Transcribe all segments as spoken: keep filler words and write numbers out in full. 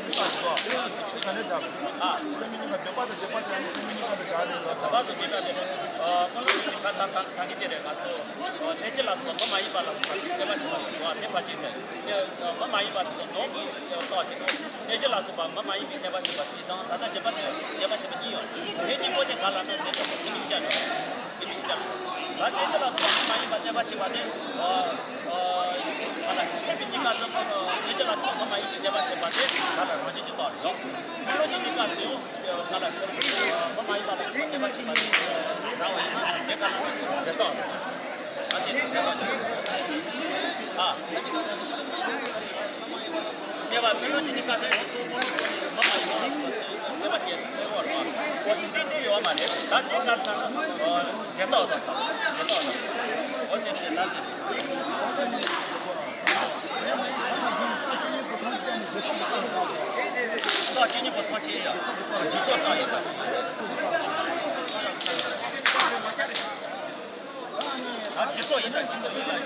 ཨ། སེམས་མི་ནུས་པ་འདོད་པ་དང་འདོད་པ་དེ་ནི་སེམས་མི་ནུས་པ་དང་སྦྱར་ནས། འདོད་པ་དང་འདོད་པ་དེ་རེད། ཨ། དངོས་གནས་ཀྱི་ད་ད་ད་གིན་དེ་རེད། ང་ཚོ་གནས་ཆེན་ལ་སོགས་པ་མ་མ་ཡིན་པ་ལ་སོགས་པ་གནོད་པ་བྱེད་པ་དེ་ཕར་ཕྱིན་ཟེར། མ་མ་ཡིན་པ་ཚོ་དང་རྫོགས་པའི་རྟགས་ཅིག་དང་། གནས་ཆེན་ལ་སོགས་པ་མ་མ་ཡིན་པའི་གནོད་པ་བྱེད་པ་རྩིས་དང་། ད་ལྟ་བྱེད་པ་ཚོས་གནོད་པ་བྱེད་པ་གཉིས་ཡོད། དེ་གཉིས་པོ་དེ་ག་ལ་ན་དེ་ཚོ་ཚིག་ལུགས་ཀྱང་ཡོད། ཚིག་ལུགས་ཀྱང་ཡོད། ད་གནས་ཆེན་ལ་སོགས་པ་མ་མ་ཡིན་པ་གནོད་པ་བྱེད་པ་དེ། ཨ། ཨ། ག་ལ་སེམས་པའི་གཉིས་ཀ་ཙམ་པོ། གནས་ཆེན་ལ་སོགས་པ་མ་མ་ཡིན་པའི་གནོད་པ་བྱེད་པ་དེ་ག་ལ་རང་བཞིན་གྱིས་རྟོགས་རེད། ཁོ་ལོ་གཅིག་གཉིས་ཀ་ཚོས་ཡང་ག་ལ་མ་མ་ཡིན་པ་ལ་སོགས་པ་གནོད་པ་བྱེད་པ་དེ་རང་བཞིན་གྱིས་རྟོགས་རེད། དེ་ག་ལ་འབྲས་རྟགས་རེད། ཨ། དེ་འབྲས་རྟགས་རེད། ཨ། གནོད་པ་མི་ལུས་ཀྱི་ནི་ཁ་ཚན་ཡོངས་སུ་མ་ལུས་པ་ནི་མ་མ་ཡིན་པ་ལ་སོགས་པ་གནོད་པ་བྱེད་དེ་ཡོད་མ་རེད། འོ་དེ་ཚིག་དེ་ཡོད་མ་རེད། ད་དེ་ལྟར་ན་འབྲས་རྟགས་དང་འབྲས་རྟགས་དང་། འོ་དེ་དེ་ལྟར་དེ་རེད། རྟགས་ཇི་སྙེད་པོ་ཐམས་ཅད་ཡང་རྗེས་ཐོབ་རྟགས་ཡིན་པ། ད་རྗེས་ཐོབ་ཡིན་ད་རྗེས་ཐོབ་ཡིན་ལ་ཡིན་ལ་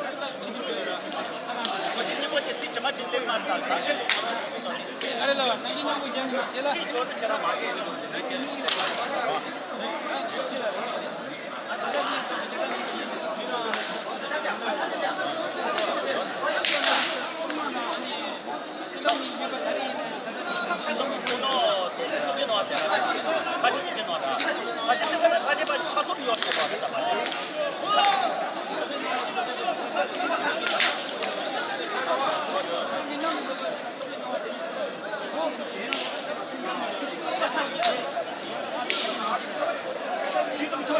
ཡིན་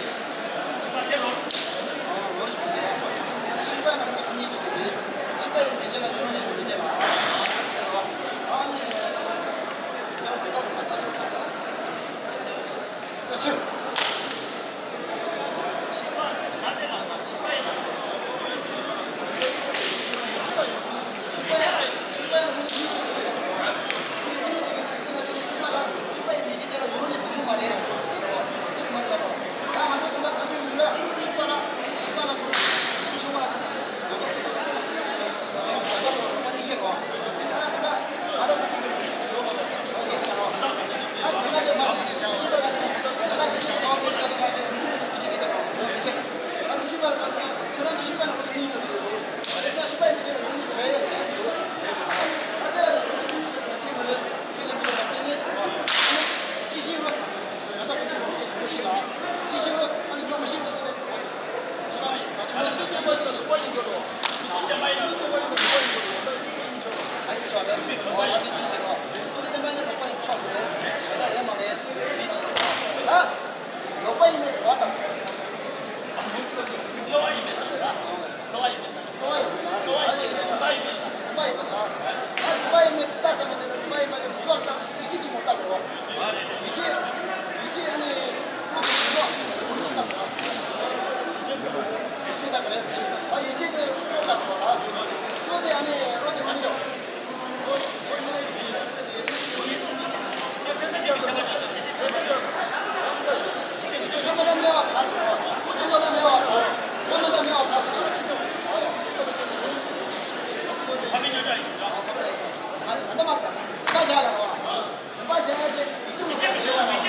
ལ་ཡིན་ལ།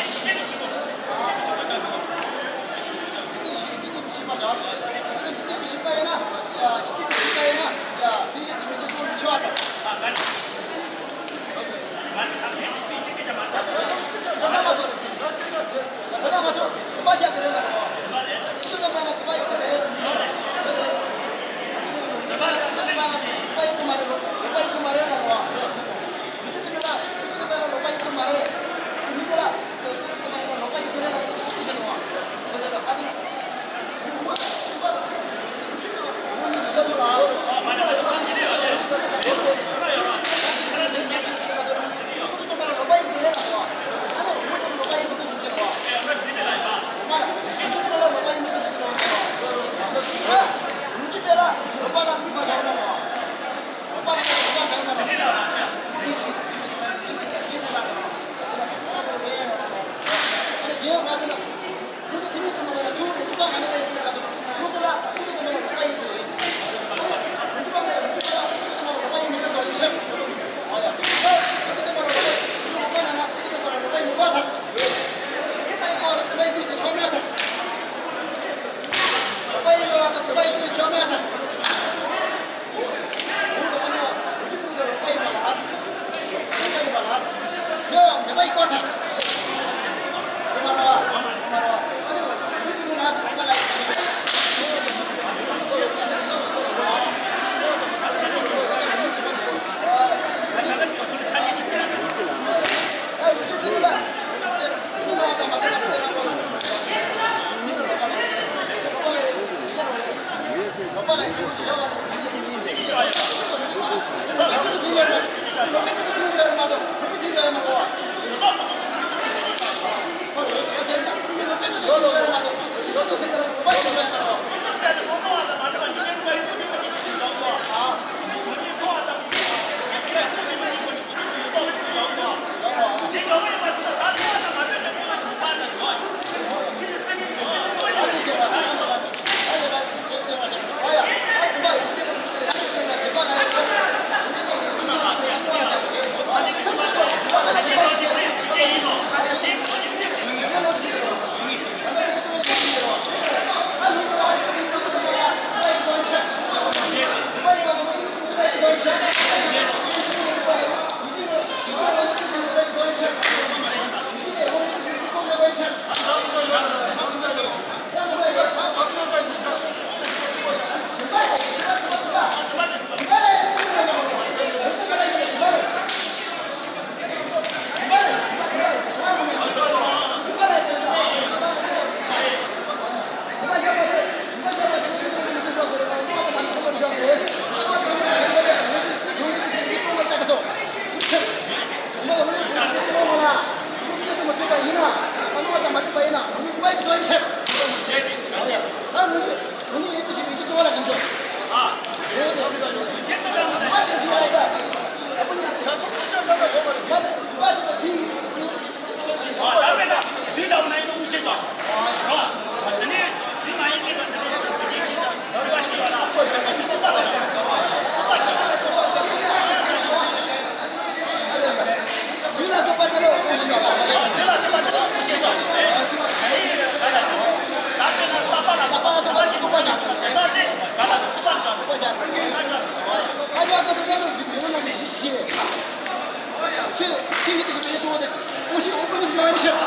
ཁྱེད་ཁྱེད་ཡིད་དུ་ཞིག་མེད་ཚོང་བ་དེ་ཞིག་ཨོ་ཤི་ཨོ་པོ་ནི་ཞིག་ཡོད་མི་ཤེས།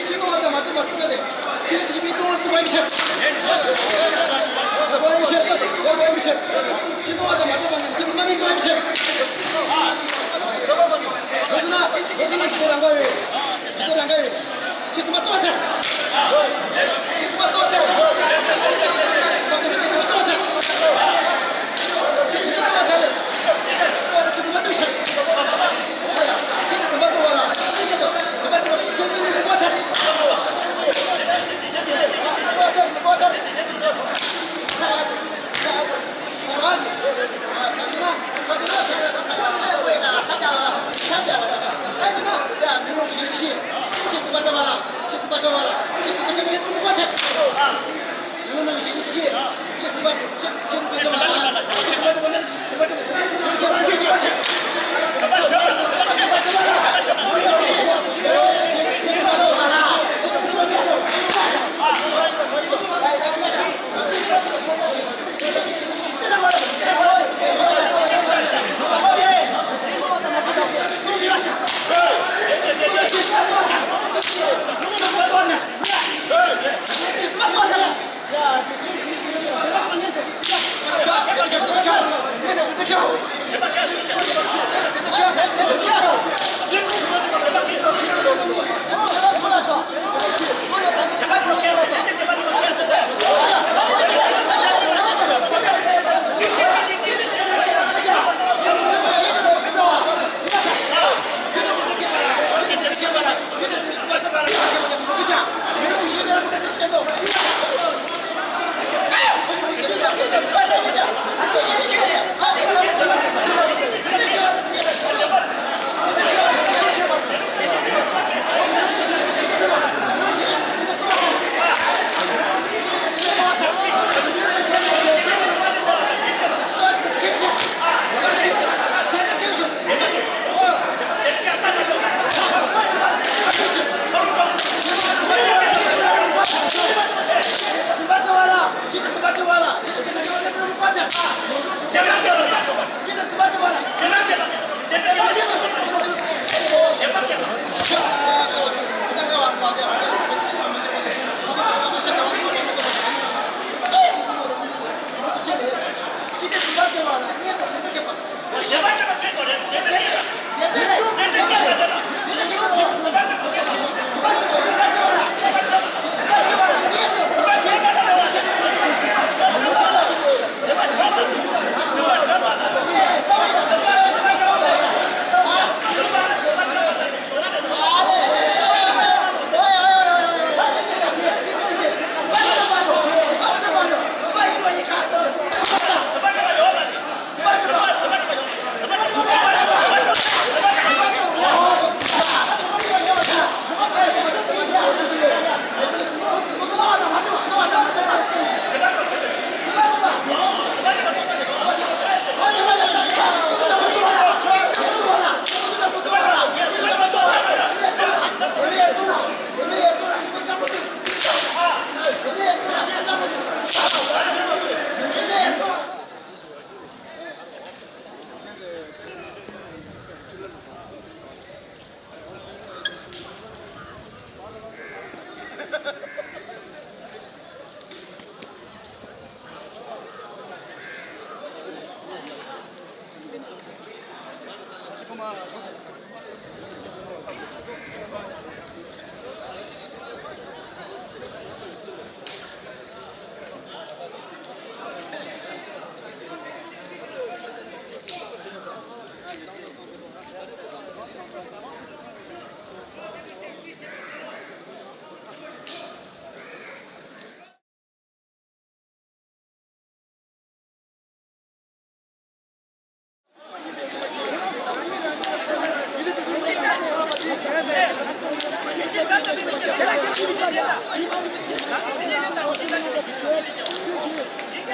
ཁྱེད་ནོར་བ་དང་མ་འདྲེས་པ་ཙི་ཙི་དེ། ཁྱེད་ཡིད་དུ་ཞིག་མེད་ཚོང་བ་ཙི་བ་ཡོད་མི་ཤེས། ཡོད་བ་ཡོད་མི་ཤེས། ཡོད་བ་ཡོད་མི་ཤེས། ཁྱེད་ནོར་བ་དང་མ་འདྲེས་པ་ང་ནི་ཁྱེད་ཙི་མ་མིན་ཙི་བ་ཡོད་མི་ཤེས། ཁོ་ཚོ་ན་ཁོ་ཚོ་ན་ཇི་ལྟར་རང་ག་ཡོད། ཇི་ལྟར་རང་ག་ཡོད། ཁྱེད་ཚོ་མ་གཏོགས་ཐལ། ཁྱེད་ཚོ་མ་གཏོགས་ཐལ། ཁྱེད་ཚོ་མ་གཏོགས་ཐལ། ཁྱེད་ཚོ་མ་གཏོགས་ཐལ། ཁྱེད་ཚོ་མ་གཏོགས་ཐལ། ཁྱེད་ཚོ་མ་གཏོགས་ཐལ། ཁྱེད་ཚོ་མ་གཏོགས་ཐལ།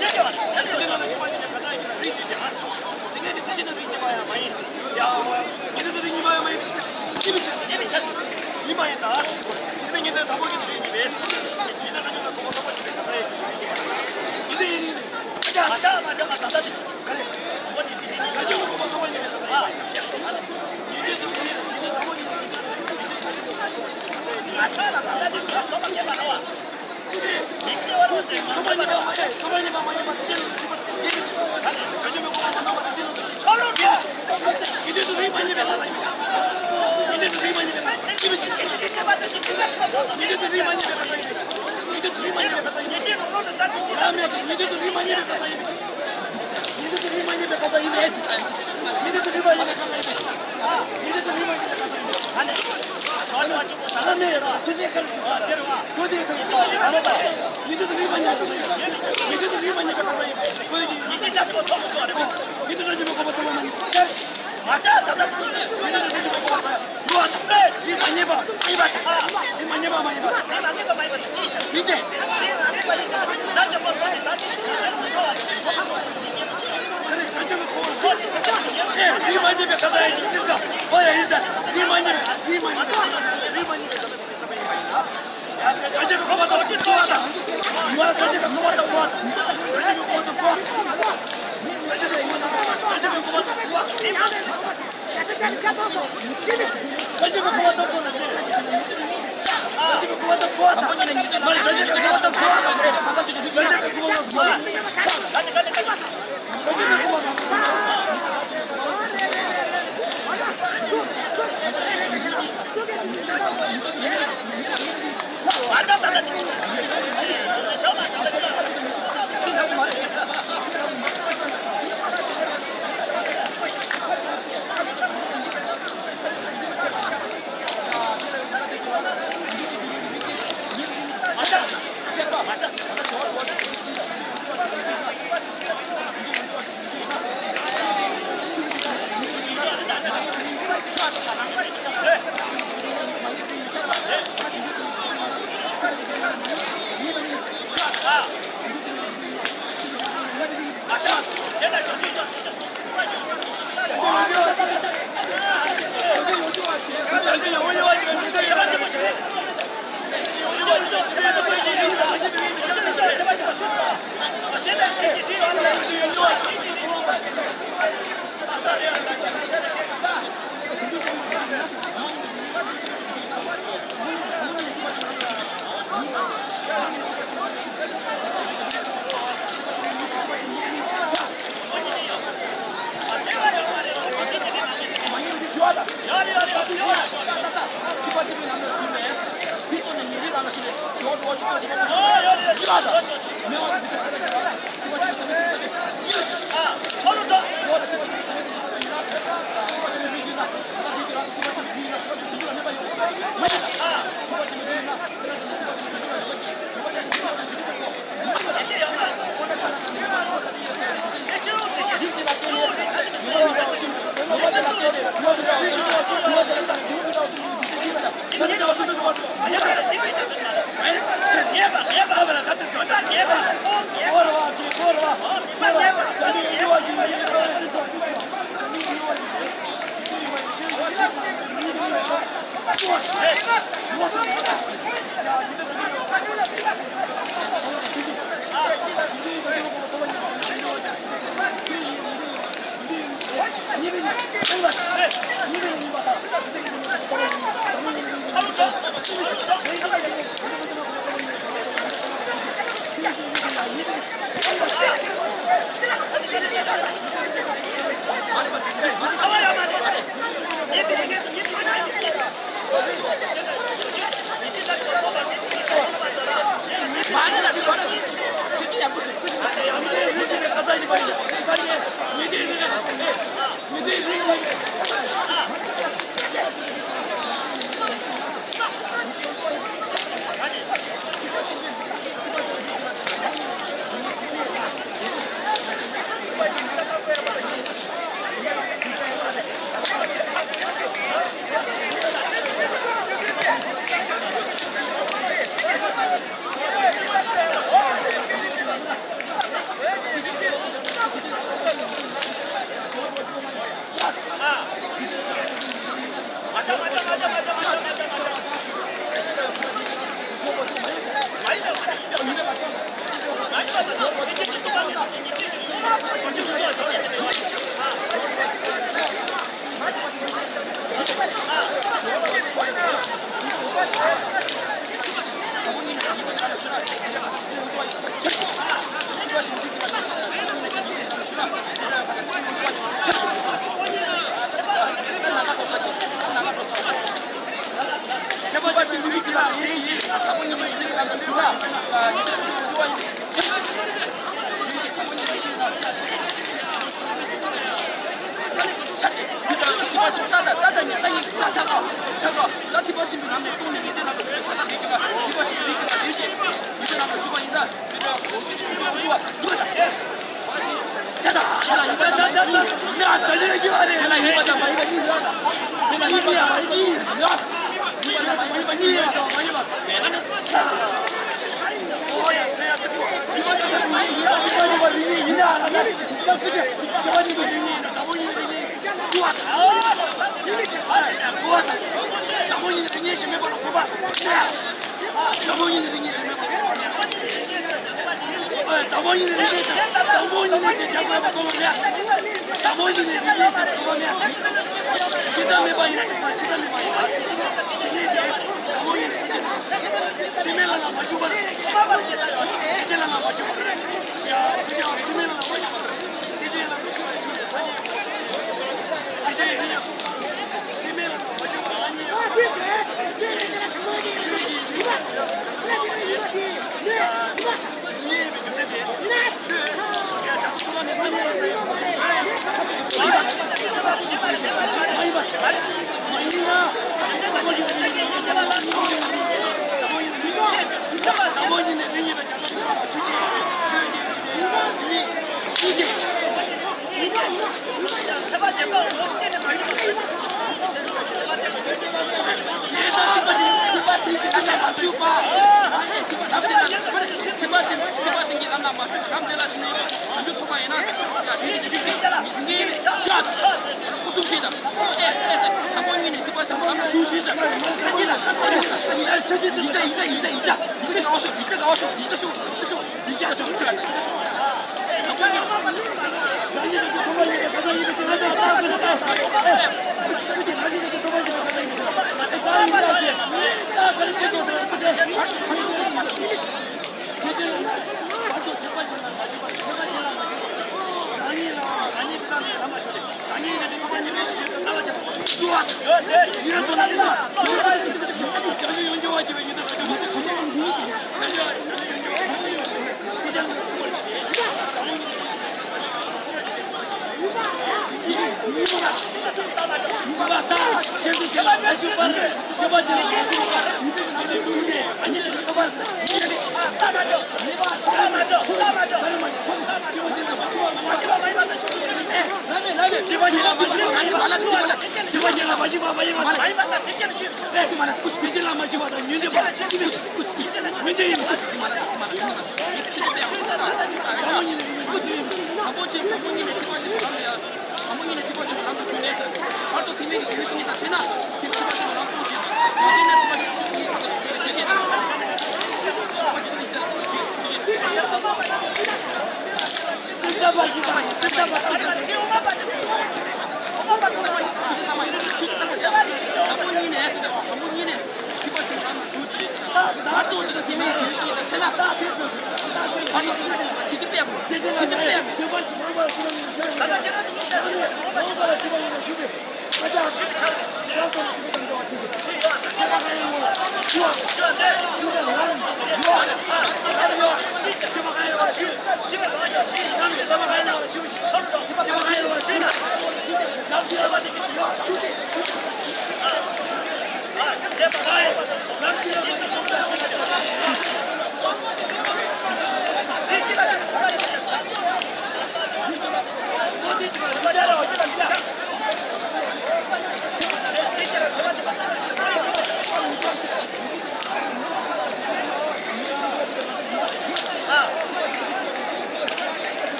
དེ་ནང་ལ་ཤི་བ་ཡིན་པའི་ག་ཚ་ཡིན་ན་རིགས་ཀྱི་རྒྱལ་ཁ། དེ་ནས་དེ་ཚེ་ཅི་ན་རིགས་ཀྱི་མ་ཡང་མ་ཡིན། ཡ་ཨོ་ཡ། ཉི་ཟླ་ཚེ་རིགས་ཉི་མ་ཡང་མ་ཡིན་པ་ཞིག་ཅི་མི་ཤེས། ཉི་མི་ཤེས། ཉི་མ་ཡིན་ད་ཨ་སི་ཁོ། དེ་ནས་ཉི་ཟླ་དང་པོ་ཉི་ཟླ་རིགས་ཉི་མས། ཉི་ཟླ་ར་ཅོ་ན་གོ་བ་དང་པོ་ཉི་མའི་ག་ཚ་ཡིན་པའི་རིགས་ཉི་མ་ཡིན། ཉི་ཟླ་ཡིན། ཨ་ཅག་ཨ་ཅག་མ་ཅག་མ་ད་ད་དེ། ག་རེ། ག་རེ་ཅོ་ན་གོ་བ་དང་པོ་ཉི་མའི་ག་ཚ་ཡིན། ཉི་ཟླ་ཚེ་རིགས་ཉི་ཟླ་དང་པོ་ཉི་ཟླ་རིགས་ཉི་མ་ཡིན། ཨ་ཅག་མ་ད་ད་དེ་ག་སོ་མ་ཉི་མ་ར་བ། ཐོག་མ་ཉི་མ་མ་ཡིན། ཐོག་མ་ཉི་མ་མ་ཡིན་པ་དེ་ཚེ་ལ་ཆུ་བར་ཡིན་མི་ཤེས། ད་ནི་བྱང་ཆུབ་མའི་གོ་འཕང་མ་བཏང་བ་དེ་ཚེ་ལ་ཆོ་ལོ་རྒྱ། ཉི་ཟླ་ཚེ་རིགས་མ་ཉིད་པའི་ལ་ལ་ཡིན་མི་ཤེས། ཉི་ཟླ་ཚེ་རིགས་མ་ཉིད་པའི་ལ་ཡིན་མི་ཤེས། ཐོག་མ་ཉི་མ་མ་ཡིན་པ་དེ་ཚེ་ལ་ཆུ་བར་ཐོག་ཉི་ཟླ་ཚེ་རིགས་མ་ཉིད་པའི་ལ་ལ་ཡིན་མི་ཤེས། ཉི་ཟླ་ཚེ་རིགས་མ་ཉིད་པའི་ལ་ལ་ཡིན་མི་ཤེས། ཉི་ཟླ་ཚེ་རིགས་མ་ཉིད་པའི་ལ་ལ་ཡིན་མི་ཤེས། ཉི་ཟླ་ཚེ་རིགས་མ་ཉིད་པའི་ལ་ལ་ཡིན་མི་ཤེས། ཉི་ཟླ་ཚེ་རིགས་མ་ཉིད་པའི་ལ་ལ་ཡིན་མི་ཤེས། ཉི་ཟླ་ཚེ་རིགས་མ་ཉིད་པའི་ལ་ལ་ཡིན་མི་ཤེས། ད་ནི་ད་ལ་མེད་ར་ཆུ་ཆེན་ཁར་ཟེར་བ་དེ་རེད་བ། གོ་དེ་ཐོག་ཡིན་ད་ལ་མེད་པ། ཉི་ཟླ་ཚེ་རིགས་མ་ཉིད་པའི་ལ་ལ་ཡིན་མི་ཤེས། ཉི་ཟླ་ཚེ་རིགས་མ་ཉིད་པའི་ལ་ལ་ཡིན་མི་ཤེས། གོ་ཡི་ཉི་ཟླ་ཚེ་རིགས་མ་ཉིད་པའི་ལ་ལ་ཡིན་མི་ཤེས། ཉི་ཟླ་ཚེ་རིགས་མ་ཉིད་པའི་ལ་ལ་ཡིན་མི་ཤེས། ང་ཅག་ད་ལྟ་དེ་ཆུ་ཆེན་ཉི་ཟླ་ཚེ་རིགས་མ་ཉིད་པའི་ལ་ལ་ཡིན་མི་ཤེས། རིགས་མ་ཉིད་པ་མ་ཡིན་པ་ཆགས། རིགས་མ་ཉིད་པ་མ་ཡིན་པ། རིགས་མ་ཉིད་པ་མ་ཡིན་པ་དེ་ཅི་ཤེས། མི་དེ། རིགས་མ་ཉིད་པ་ཡིན་ཙང་ད་ཅག་པོ་ཐོག་ནས་ད་དེ་ཆུ་ཆེན་མི་འགྲོ་བ་དེ་ཆོ་ལོ་རྒྱ། ག་རེ་ང་ཅག་མི་གོ་བ། ཡིན་ན་ཨ་ལ་ད་ཁྱོད་ཀྱི་ཁྱོད་ཀྱི་ཁྱོད་ཀྱི་ཡིན་ན། དགུ་བ་དང་། དགུ་བ་དང་། དང་པོ་ཉིད་ནས་རིགས་ངེས་ཤིང་མེད་པ་ལ་དགོས་པ། དང་པོ་ཉིད་ནས་རིགས་ངེས་ཤིང་མེད་པ་ལ་དགོས་པ། དང་པོ་ཉིད་ནས་རིགས་ངེས་ཤིང་། དང་པོ་ཉིད་ནས་ཞེས་བྱ་དགོས་པ་དགོས་པ་མེད། དང་པོ་ཉིད་ནས་རིགས་ངེས་ཤིང་དགོས་པ་མེད། ཇི་ལྟར་མེད་པ་ཡིན་ན་དེ་ལྟར་ཇི་ལྟར་མེད་པ་ཡིན་ན། དེ་ནས་དེ་དང་པོ་ཉིད་ནས་རིགས་ངེས་ཤིང་། དྲི་མེད་ལ་ལ་མ་ཞུགས་པར། དྲི་མེད་ལ་ལ་མ་ཞུགས་པར། ཡ་དྲི་མེད་ལ་ལ་མ་ཞུགས་པར། དེ་ལ་ལ་མ་ཞུགས་པར། དེ་ལ་ལ་མ་ཞུགས་པར། ཐེག་པ་ཆེན་པོ་ཐེག་པ་ཆེན་པོའི་ལམ་ལ་མ་ཞུགས་པ། ཐེག་པ་ཆེན་པོ་ཐེག་པ་ཆེན་གྱི་ལམ་ལ་མ་ཞུགས་པ། ལམ་དེ་ལ་ཞུགས་ནས་བྱང་ཆུབ་ཐོབ་པ་ཡིན་ན། ཡ་དེ་དེ་དེ་དེ་ངས་ཤ་ཁོ་གསུམ་ཤེས་དང་། ཨེ་ཨེ་དང་པོ་ཉིད་ནས་ཐེག་པ་ཆེན་པོའི་ལམ་ལ་ཞུགས་ཤེས་བྱ། ད་དེ་ལ་ད་དེ་ལ་ད་དེ་ལ་ཡིག་ཆ་ཡིག་ཆ་ཡིག་ཆ་ཡིག་ཆ་ཡིག་ཆ་ག་བ་ཤོག་ཡིག་ཆ་ག་བ་ཤོག་ཡིག་ཆ་ཤོག་ཡིག་ཆ་ཤོག